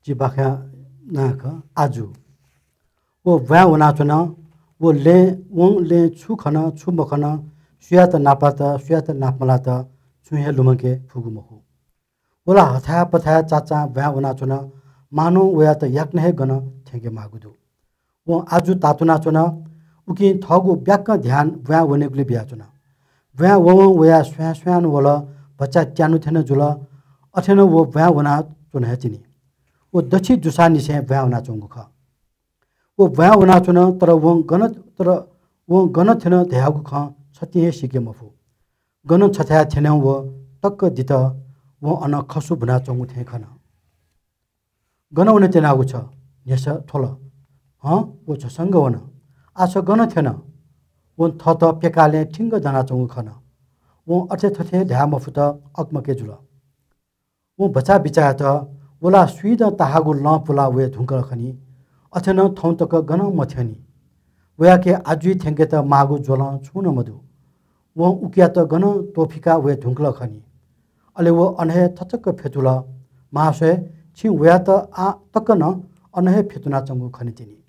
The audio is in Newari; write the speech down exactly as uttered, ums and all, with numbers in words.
जि बाखं नाख आजु। व ब्वाँय् वनाच्वन। व लँय्, वं लँय् छु खन, छु मखन, सुयात नापलात, सुयात नापमलात, छुं हे लुमंके फुगु मखु। व ला हथाय् पथाय् चाचां ब्वाँय् वनाच्वन, मानं वयात याकनं हे गनं थ्यंके माःगु दु। वं आजु तातुनाच्वन। उकिं थःगु ब्याक्क ध्यान ब्वाँय् वनेगुली बियाच्वन। ब्वाँय् ववं वया स्वयां स्वयां वल, भचा त्यानु थें जुल। अथे नं व ब्वाँय् वनाच्वन हे तिनि। व दथि दुसांनिसें ब्वाँय् वनाच्वंगु खः। व ब्वाँय् वनाच्वन, तर वं गन, तर वं गन थ्यन धयागु खँ छतिं हे सीके मफु। गन छथाय् थ्यनं व टक्क दित। वं अन खसु बुनाच्वंगु थें खन। गन वने त्यनागु छ? न्ह्यसः थ्वल। हँ, व झसंग वन। आः छ गन थ्यन? वं थःत प्यकालय् ठिंग दनाच्वंगु खन। वं अथे थथे धाये मफुत, अकमके जुल। वं भचा बिचाः यात, व ला स्वीदँ ताहाःगु लँ पुलाः वये धुंकल खनी। अथे नं थौं तक गनं मथ्यंनि। वयाके आजुइ थ्यंकेत माःगु ज्वलं छुं नं मदु। वं उकियात गनं त्वःफिका वये धुंकल खनी। अले व अन हे थचक्क फ्यतुल। महाशय, छिं वयात आः तक नं अन हे फ्यतुनाच्वंगु खने तिनि।